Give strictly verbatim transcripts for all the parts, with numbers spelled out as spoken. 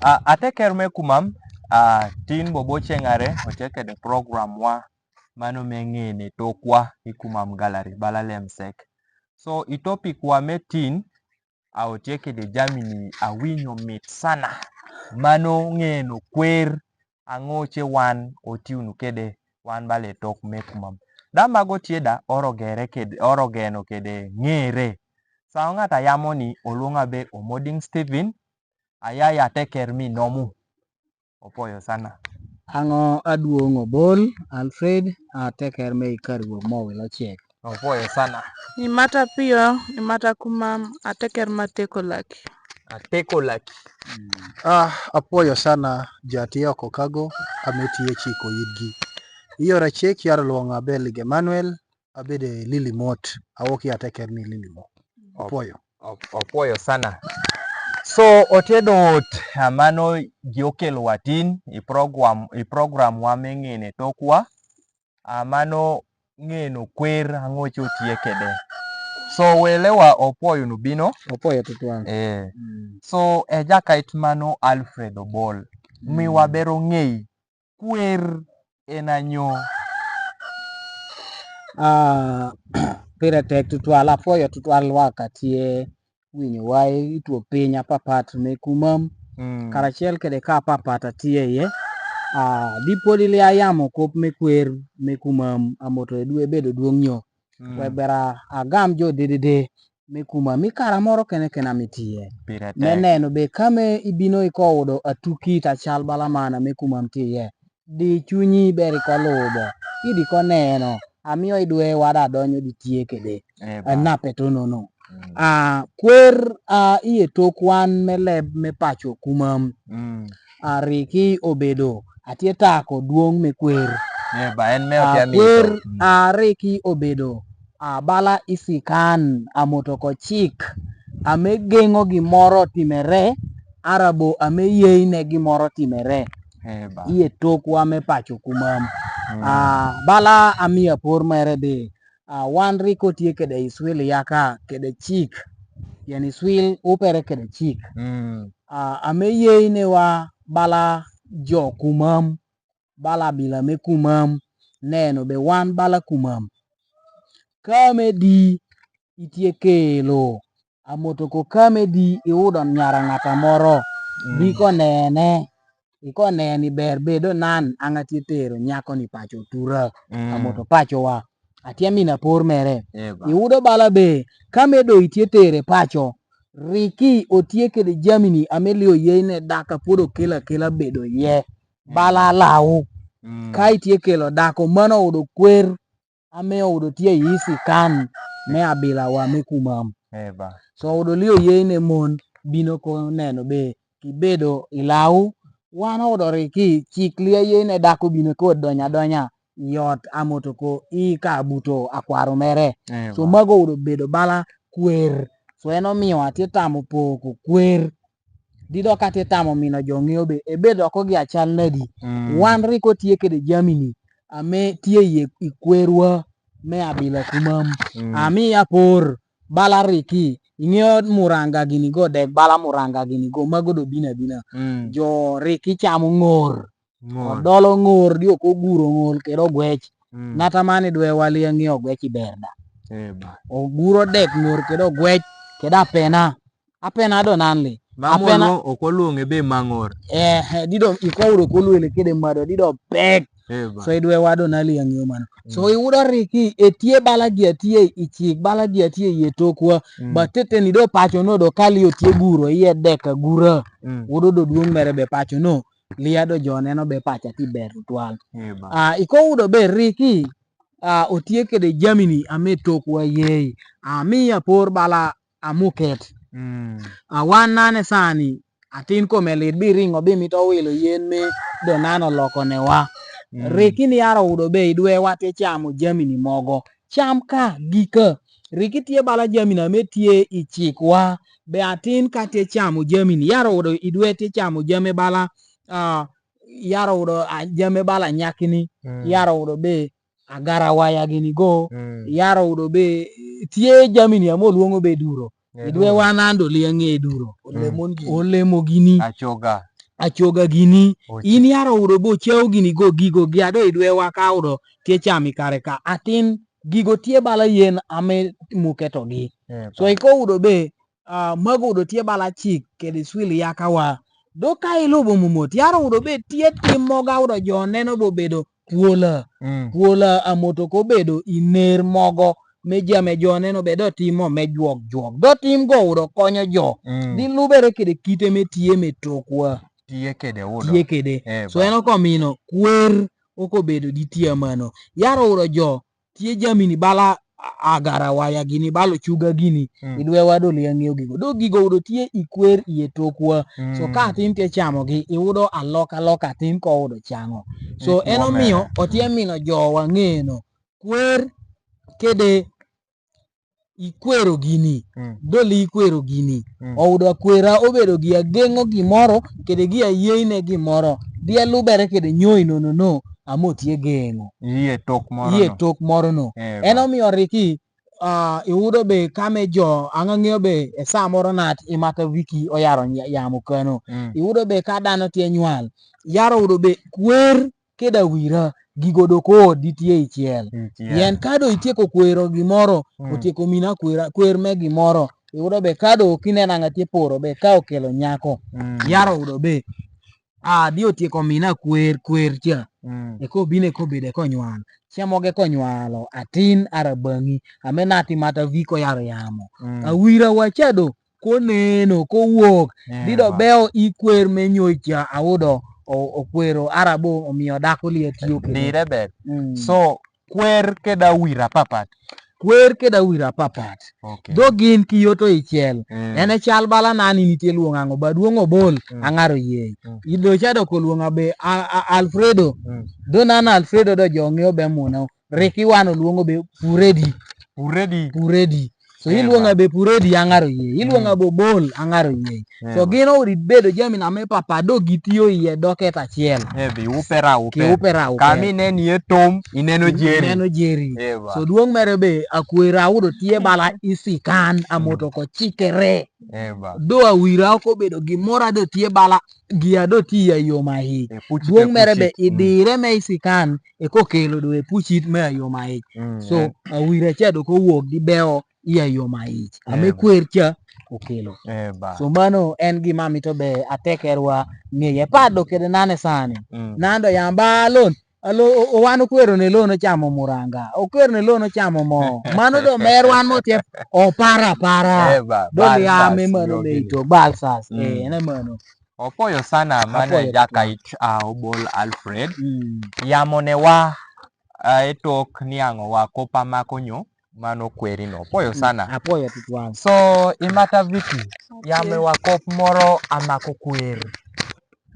A, ateker me kumam, a, tin bobo cengare, oce kede program wa, mano me ngene tokwa, i kumam gallery, bala lemsek. So, i topic wa me tin, a otie kede Germany, awinyo mit sana. Mano ngeno kwer, ango ce wan, otiunu kede, wan bale tok me kumam. Da mago tie da, oro gere kede, oro geno kede ngere. Sa ng'ata yamoni, oluonga be Omoding Stephen, aya ya teker mi nomu. Opoyo sana. Ango aduong' Obol, Alfred, ateker me ikar wuok mo wilo chiek. Opoyo sana. Imata piyo, imata kumam, ateker ma teko laki. Ateko laki. Ah, apuoyo sana jati oko kago, ameti e chiko yidgi. Iyora chek yar luonga Belig Emmanuel, abede Lily Mot, awok ya teker mi Lily Mot. Apuoyo. Op-, opuoyo sana. So, otie dot, a, mano gi okelo watin, i program, i program wa me ngene tokwa, a, mano ngeno kwer ango ce otie kede. So, wele wa opuoyo nu bino. Opuoyo tutwal. Eh. Mm. So, e jakait mano Alfred Obol. Mm. Mi wabero ng'ei kwer en anyo. Ah, pire tek tutwal, apuoyo tutwal wa ka tie winyo wa i tuo piny apapat me kumam. Mm. Karachiel kede ka apapat atie ye. Ah, dipo di lia yamo kop me kwer me kumam, amoto e dwe bedo duong' nyo. Mm. We bera agam jo dedede. Me kumam, mi kara moro kene kene ami tiye. Pire tek. Me neno be kame ibino iko udo atuki ta chal bala mana me kumam tiye. Di chunyi beri ko lubo. Idi ko neno. Amiyo idwe wada donyo di tiye kede. Eh, ba. Anape to nono. Mm. Ah, kwer, ah, iye tok wan me leb me pacho kumam. Mm. A, riki obedo, atye tako duong' me kwer. Eh, ba en me otia mi kwer, to. Mm. A, riki obedo, a, bala i sikan, a, moto ko cik, a, me gengo gimoro timere, arabo a me yei ne gimoro timere. Eh, ba. Iye tokwa me pacho kumam. Mm. A, bala a miya por mere be, a, wan riko tye kede i swil yaka kede cik. Yani swil upere kede cik. Mm. A, a me yei ne wa bala jo kumam, bala bila me kumam, neno be wan bala kumam. Kame di itye kelo, amoto ko kame di iudo nyara ng'ata moro, mm, bi ko nene, iko neni ber bedo nan, anga tye tero nyako ni pacho tura, mm, amoto pacho wa. Atye mina por mere. Eba. Iudo bala be, kame do itye tere pacho, riki otye kede jamini, ame liyo yei ne daka pod okela kela bedo ye. Eba. Bala lawu. Mm. Ka itye kelo dako mano udo kwer, ame oyudo tye i sikan me abila wa me kumam. Eba. So oyudo liyo yei ne mon bino ko neno be kibedo i lawu, wan oyudo riki cik liyo yei ne dako bino ko donya donya i ot amoto ko i ka buto akwaro mere. Eba. So mago oyudo bedo bala kwer. So en omiyo atye tamo po ko kwer. Di dok atye tamo mino jo ng'eyo be, ebe doko gi achal nadi. Mm. Wan riko tye kede jamini, ame tye ye i kwerwa me abila kumam. Mm. Ami apor, bala riki, ing'eyo muranga gini go, dek bala muranga gini go, mago do bina bina. Mm. Jo riki chamo ng'or. Ng'or. Odolo ng'or, di ok oguro ng'or kede ogwech. Mm. Ng'ata mani dwe wali ang'eyo ogwech i berda. Eba. Oguro dek ng'or kede ogwech, kede apena. Apena do nan li. Ma apena moluong-, ok oluonge be mang'or. Eh, eh, dido iko udo kolwele kede mado, dido pek. Eba. So idwe wado nali ang'eyo mano. Mm. So iudo riki, etie bala gi atie, ichik bala gi atie, ye tokwa. Mm. Ba tete ni do pacho no do kali otie guro, iye dek agura. Mm. Udo do duong' mere be pacho no. Liya do jo neno be pacha ti ber twal. Eba. Ah, iko udo be riki, ah, otie kede jamini ame tokwa yei. Ami apor bala amuket. Mm. A wan nane sani, atin kome lit bi ringo bi mito wilo yen me do nano loko ne wa. Mm. Riki ni yaro udo be idwe wa te chamo jamini mogo. Cham ka gika. Riki tye bala jamini ame tye i cik wa. Be atin ka tye chamo jamini. Yaro udo idwe tye chamo jame bala, ah, yaro udo, ah, jame bala nyakini. Mm. Yaro udo be agara waya gini go, mm, yaro udo be, tye jamini amo luongo be duro. Eh, idwe duro. Wan ando liang'e duro. Mm. Olemon gini. Olemo gini. Achoga. acoga gini. Oce. In yar oudo be ocaw gini go gigo gi ado i dwewa ka oudo tye cam i kare ka. Atin gigo tye bala yen ame muketogi. Eh, so ba. Iko oudo be, ah, mago oudo tye bala cik kede cwil yakawa. Do ka ilubo mumot, yar oudo be tye tim mogo oudo jo neno be obedo pwola. Mm. Pwola amoto ko bedo i ner mogo me jami jo neno be do timo me jwok jwok. Do tim go oudo konyo jo. Mm. Di lubere kede kite me tye me tokwa. Tye kede oudo. Tye kede. Eh, so ba. En oko mino kwer oko bedo di tye mano. Yar oudo jo tye jami ni bala a-, agara waya gini, bala ocuga gini, mm, i dwewa do liang ng'iyo gigo. Do gigo oudo tye i kwer iye tokwa. So, mm, ka atin tye camogi, iudo alok alok atin ko oudo cango. So, eh, en omiyo, otye mino jo wang'eno. Kwer kede ikwero gini. Mm. Doli ikwero gini. Mm. Oudo akwera obedo gi ageng'o gimoro, kede gi ayeyne gimoro. Di alubere kede nyoy nono no, amo tye geng'o. Iye tok moro no. Iye tok moro no. Eh, en ba. Omiyo riki, ah, iudo be kame jo, an ang'eyo be e sa moro nat i mata wiki oyaro nya-, yamo kano. Mm. Iudo be ka dano tye nywal. Yaro udo be kwer kede awira, gigo dok odi tye i cel. I cel. Pien ka do ityeko kwero gimoro, mm, otyeko mino akwera, kwer me gimoro. Iyudo be ka do kineno anga tye poro be ka okelo nyako. Mm. Yaro udo be. Ah, di otyeko mino akwer, kwer ca. Mm. Eko bino eko bedo eko nywal. Ca moge ko nywalo, atin ara bang'i, ame nati mata wiko yaro yamo. Mm. Awira wa ca do, koneno, kowuok, eh, di do ba. Beo i kwer me nyoy ca audo, o-, okwero, arabo omiyo dako liet yo kede. Dire ber. Mm. So, kwer kede awira papat. Kwer kede awira papat. Okay. Do gin ki yoto i cel. Mm. En e cal bala nani nitye luong ang'o, ba duong' obol, mm, ang'aro yei. Mm. Ido ca do ko luong abe, a, a, Alfredo. Mm. Do nan Alfredo do jo ng'eyo be muno. Riki wan oluongo be Puredi. Puredi. Puredi. So, eh, iluonga ba. Be Puredi ang'aro yie. Iluonga, mm, be Obol ang'aro yie. Eh, so, ba. Gin odi bedo jami na me papa do gitiyo iye doket achiel. Eh, be upera upe. Ki upera upe. Kami nen ye tom, ineno, mm, jeri. Ineno jeri. Eh, ba. So, duong' mere be akwera udo tye bala isikan, mm, amoto ko chikere. Eh, ba. Do awira oko bedo gimora do tye bala, gia do tye ya yo ma hi. Eh, puch. Duong' mere be, mm, idire me isikan, e kokelo do e pucit me ayoma ich. Mm, so, eh. Awira ca do kowuok gi beo i ayoma ich. Ame, eh, kwer ca okelo. Eh, ba. So mano en gima mito be atekerwa ng'eye. Pado kede nane sani. Mm. Nando yamba lon. Alo, o-, o-, wan okwero ne lon ochamo muranga. Okwero ne lon ochamo mo. Mano do mer wan mo tiep opara para. Eh, ba, do liame mano me ito balsas. Mm. Eh, ene mano. Opoyo sana mano. Apoyo e jaka tutwal. It, ah, Obol Alfred. Mm. Yamo ne wa, ah, e tok niang'o wa kopa mako nyo, mano kweri no. Opoyo sana. Mm, apoyo tutwal. So, imata Vicky, okay, yamo wa kop moro amako kwer.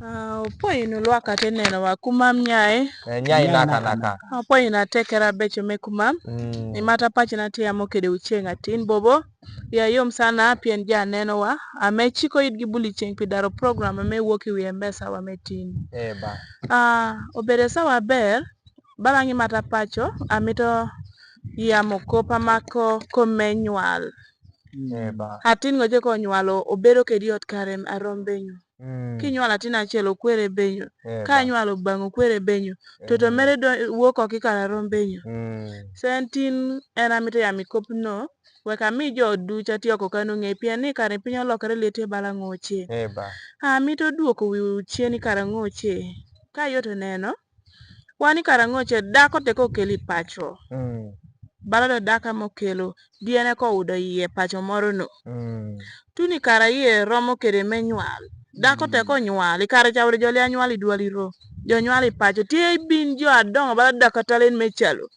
Ah, opoyo inu lwaka te neno wa kumam nyai. Eh, nyai naka naka. Opoyo ina tekera becho me kumam. Mm. Imata pachi na te yamo kede ucheng atin bobo. Ya yom sana pien ja neno wa. Ame chiko it gi buli cheng pi daro program ame wuok i wi Mpesa wa me tin. Eh, ba. Ah, obede sawa ber, bala ng'i mata pacho, amito yamo kopa mako kome nywal. Mm. Eh, ba. Atin ng'oje ko nywalo, obedo kedi ot kare arom benyo. Mm. Kinywalo atin achiel okwere benyo. Eh, ba. Ka nywalo bang' okwere benyo. Toto, eh, mere do wuok oko kare arom benyo. Mm. So en tin en amito yamo i kop no. Wek ami jo duca tye oko kano ng'e pien ni kare piny olokere liet tye bala ng'oce. Eh, ba. Amito duoko wiwu cen ni kara ng'oce. Ka yot oneno, wan ni kara ng'oce dako teko okelo i paco. Mm. Bala do dako ame okelo, di en eko oudo iye paco moro no. Mm. Tuni kara iye romo kede me nywal. Dako, mm, teko nywal, i kare ca wede jo lia nywal i dwali ro. Jo nywal i paco, tye bin jo adongo bala dakatalen me calo.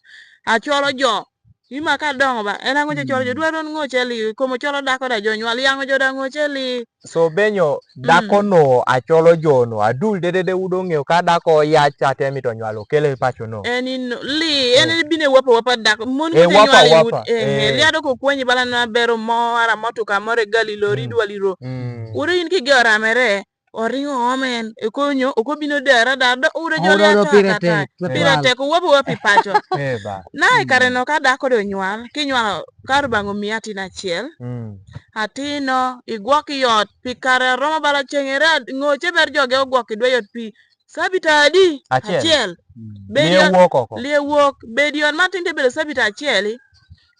Acolo jo, Ima ka dongo ba, en ang'o ce colo jo, mm, dwaro ni ng'o ce li, komo colo dako da jo nywal, yang'o jo da ng'o ce li. So benyo, mm, dako no, acolo jo no, adul dede de udo ng'eyo ka dako ya cha temi to nywal okele pacho no. En in li, en, eh, bine wapa wapa dako, mon, eh, mo wapa nywal wapa, eh, eh, liado ko kwenyi bala na bero mo, ara motuka more gali lori, mm, dwali ro. Mm. Uro in ki gyo ramere, oringo omen, e konyo, oko bino dera da, da, ude jo lia ta, ta, ta. Pire tek, pire tek, wapi, wapi pacho. Eh, ba. Na, i kare no ka dako de onywal, ki nywal ka rubanga omiyi atin achiel. Mm. Atin no, i gwok i ot, pi kare romo bala cheng' ere, ngo che ber joge ogwok i dwe ot pi. Sabit adi? Achiel. Achiel. Mm. Bedi ot, lie wuok oko. Lie wuok, bedi ot ma tin te bedo sabit achiel i.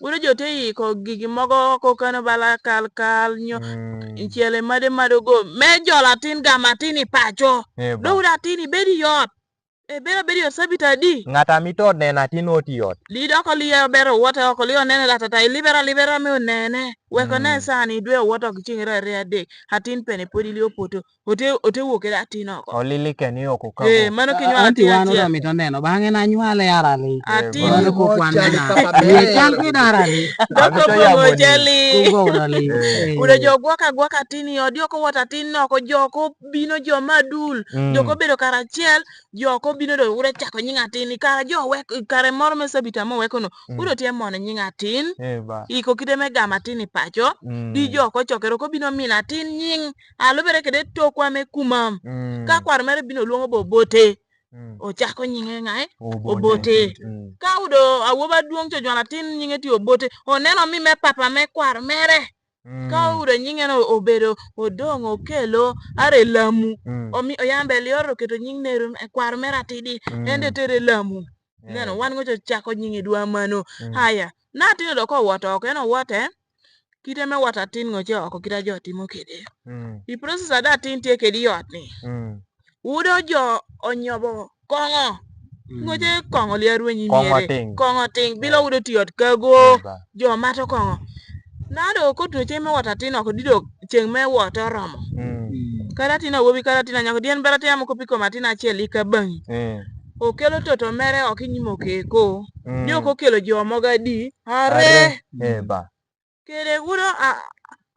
Ude jo te iko gigi mogo ko kano bala kal kal nyo. Mm. Chiele made made go. Me jol atin gam atin i pacho. Eh, ba. Do ude atin i bedi ot. E bedi bedi ot sabit adi? Ng'at ami to neno atin oti ot. Di doko lie bero wote oko lie onene da tata, i libera libera me onene. Weko ne sani dwe wote ok ching' re re adek. Atin pene podi lie opoto. Ote, ote wuok kede atin oko. Olili keni oko ka. Eh, mano ki nywal atin achiel. Anti wan odo mito neno, bang'e na nywale arali. Atin. Mano ko kwan na. Ye chal ki darali. Doko bongo jali. Kugo darali. Eh. Ude jo gwaka gwaka atin i ot, jok owot atin oko, jok obino jo madul. Mm. Jok obedo karachiel, jok obino do ude chako nying atin. I kare jo wek, i kare moro me sabit amo weko no. Mm. Ude tye mono nying atin. Eh, ba. Iko kite me gam atin i pacho. Mm. Di jok ochokere ko bino mino atin nying. Alubere kede tokwa me kumam. Mm. Ka kwar mere bino luongo bo Obote. Mm. Ochako nyinge ng'ae? Obote. Obote. Mm. Ka udo awobi aduong' cho jwala tin nyinge ti Obote. Oneno mi me papa me kwar mere. Mm. Ka udo nyinge no obedo Odong' Okello are Lamu. Mm. Omi oyambe lioro keto nying neru, eh, kwar mere atidi. Mm. Ende tere Lamu. Eh. Neno, wan ng'ocho chako nyinge dwa mano. Mm. Haya. Na tino do ko woto, ok en owote. Kite me wot atin ng'oche oko kite jo timo kede. Mm. I process ada atin tye kede i ot ni. Mm. Udo jo onyobo kong'o. Mm. Ng'oche kong'o lia rwenyi miere. Kong'o ting. Kong'o ting. Bilo udo ti ot kago. Eba. Jo mato kong'o. Nado kotuno cheng' me wot atin oko dido cheng' me wot oromo. Mm. Mm. Kata tin awobi kata tin anyako dien bera temo kopi kom atin achiel ika bang'i. Mm. Okelo toto mere ok inyimo keko. Mm. Ni ok okelo jo mogo adi. Are. Are. Eba. Kede gudo a,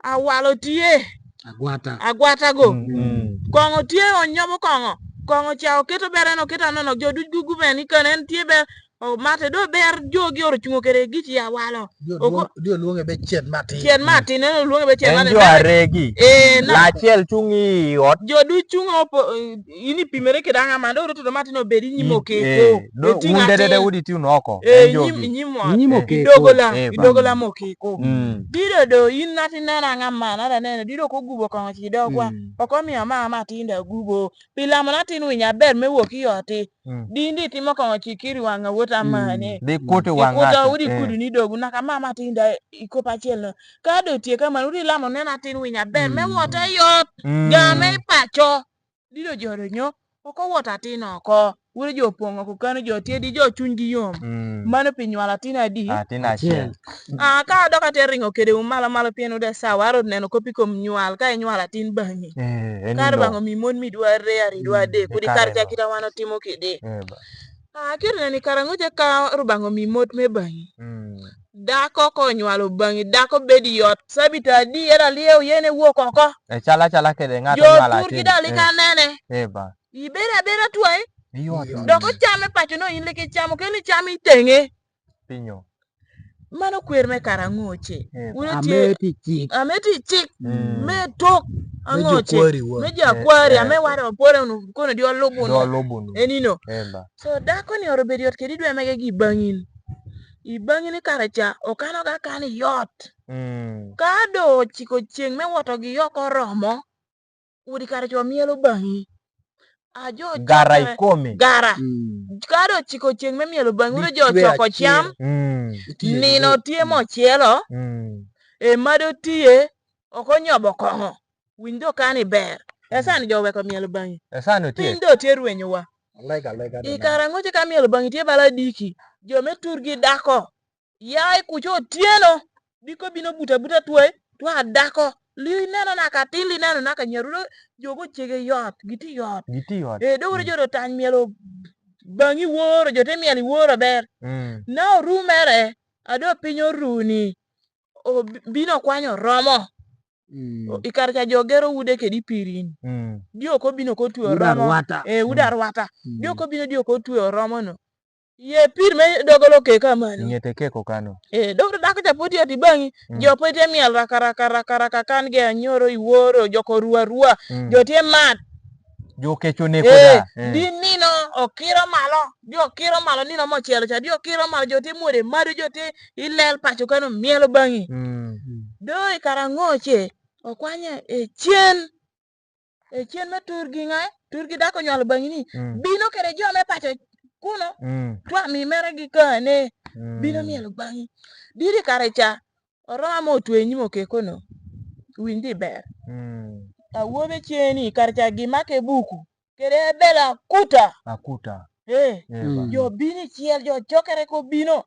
awalo tye. Agwata. Agwata go. Mm, mm. Kong'o tye onyobo kong'o. Kong'o cha oketo bere no keto anono jo duc gugu bene kane en tye ber. O mate do ber jogi oro chungo kede gichi awalo. Dio luonge be chet matin. Chet matin, en oluonge be chet matin. En jo aregi. Eh, na. Lachiel chung' i ot. Jo duc chung' opo, eh, ini pimere kede ang'a mande oro toto matin obedi nyimo keko. Eh, do undede de udi ti unoko. Eh, nyimo. Nyimo keko. Idogola, eh, idogola mokeko. Mm. Dido do in nati neno ang'a man, ada neno, dido ko gubo kong'o chi dogwa. Mm. Oko miyo ma, ma tinda gubo. Pi lamo na tin winya ber me wuok i oti. Mm. Dindi timo kong'o chi kiri wang'a wuot amane. Mm. Di kuti wang'a. Ikuta udi kudu ni dogu naka ma, ma tinda ikopa chiel no. Ka do tie kamano, udi lamo neno atin winya ber me wuot e yot. Mm. Game i pacho. Dido jo do nyo. Ok owot atin oko. Wire jo opong' oko kano jo tye di jo chunygi yom. Mm. Mano pi nywalo atin adi? Atin achiel. Ah, ka adok ate ringo kede wu malo malo pien ude sawa, aro neno kopi kom nywal, ka inywalo atin bang'i. Eh, en kar no. Bang'o mi mon mi dwa re ari dwa adek, mm, kudi kar cha kita wan otimo kidi. Eh, ba. Ah, kir neni kar ang'o je ka rubang'o mi mot me bang'i. Mm. Dako ko nywalo bang'i, dako bedi yot. Sabit adi era liew yene wuok oko. E chala chala kede ng'ato nywalo atin. Jo tur gi dali ka nene. Eh, ba. Ibeda beda twai. Iyot. Dok ochame pacho no in leke chamo, keni cham itenge. Pinyo. Mano kwer me kar ang'o che? Eh, ba. Ame ti chik. Ame ti chik. Mm. Me tok. Ang'o che? Me jakwari, ame waro pore unu, kono di olubu no. Di olubu no. Enino. Eh, ba. So, dako ni oro bedi yot kedi dwe mege gi bang'in. I bang'in kare cha, okano ga kan yot. Mm. Ka do chiko chieng' me woto gi yok oromo, udi kare chwa mielo bang'i. Ajo gara chakre ikome. Gara. Mm. Ka do chiko chieng' me mielo bang'i, udo jo choko cham. Mm. Nino tie mochielo. Mm. E mado tie, ok onyobo kong'o. Winj do kani ber. E sani jo weko mielo bang'i. E sani otie. Piny do tie rwenyo wa. Alega, alega. I kara ng'oche ka mielo bang'i tie bala diki. Jo me tur gi dako. Yai kucho otieno, diko bino buta buta twe, twa dako. Li neno na ka tin, li neno na ka nyarudo, jogo chege yot, giti yot. Giti yot. Eh, dogore jo do tany mielo bang'i woro, jo te mieli woro ber. Mm. Na oru mere, ado piny oruni. O bi-, bino kwanyo romo. Mm. O, i kar cha jo gero ude kedi pirin. Mm. Dio ko bino ko twe romo. Uda rwata. Eh, uda rwata. Mm. Dio ko bino dio ko twe romo no. Ye pir me dogolo ke kamano. Ng'ete ke ko kano. Eh, dok dako cha podi ati bang'i. Mm. Jo podi te miel raka, raka, raka, raka, kan ge anyoro iworo, jo ko rua, rua. Mm. Jo tie mat. Jo keco ne eh, koda. Eh. Di nino okiro malo, jo kiro malo nino mo celo ca, jo kiro malo jo ti muode mado jo ti ilel paco kano mielo bang'i. Mm. Do i kara ngoce, okwanye e cen, e cen me turgi ngai, turgi dako nyualo bang'i ni. Mm. Bino kede jo me paco kuno, mm, twami mere gi kane, mm, bino mielo bang'i. Didi kare ca, Oroma mo twe nyimo ke kono. Winj di ber. Mm. Awobe ceni kar ca gi make buku. Kede bela kuta. Akuta. Eh. Eh, ba. Mm. Jo bini ciel, jo cokere ko bino.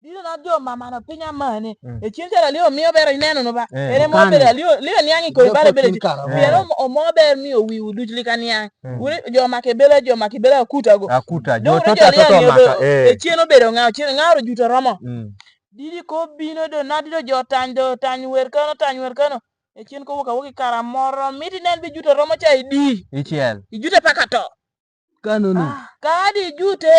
Dino na jo mama no pinya mane. Mm. E cien cala lio miyo bero ineno no ba. Eh. Ere mo bela lio, lio niangi ko ibale bela. Piero o mo ber miyo wi uduj lika niang. Mm. Ure jo make bela, jo make bela kuta go. Akuta. Jo toto toto maka. Eh. E cien obedo ng'aw, cien ng'aw ro juto romo. Mm. Didi ko bino do, na dido jo tany do, tany wer kano, tany wer kano. E cien ko wuok awuok i kara moro, miti nen bi juto romo ca idi. Iciel. Ijute paka to. Kano no. Ah, ka di jute,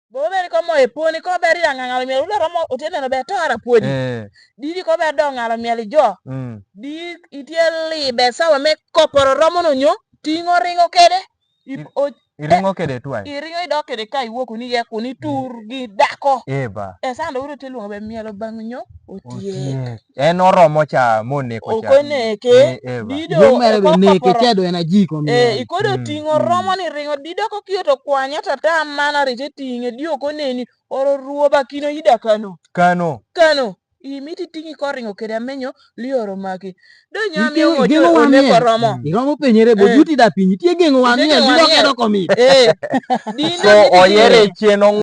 bo beri ko mo e poni, ko beri da ng'ang'alo miel, ulo romo, ote neno be to ara podi. Eh. Didi ko ber do ng'alo miel jo. Mm. Di itie libe sawa me koporo romo no nyo, ting'o ringo kede. I-, o-, iringo kede twai. Iringo idok kede ka iwuok ni ye kuni tur gi dako. Eh, ba. E sando uru tiluongo be mielo bang' nyo otiek. Otiek. En oromo ca moneko ca. Ok oneke. Eh, eh, ba. Dido. Yo mere be neke ca do en ajiko miel. Eh, ikodo ting'o romo ni ringo dido ko kiyo to kwanya tata mana rite ting'e dio ko neni oro ruoba kino ida kano. Kano. Kano. I miti ting'i koringo kede amenyo lioro maki. Do nyami omo jo one koromo. Iromo penyere bo juti da piny. Tie geng'o wang'e, lioro kedo komi. Eh. Dino so oyere cheno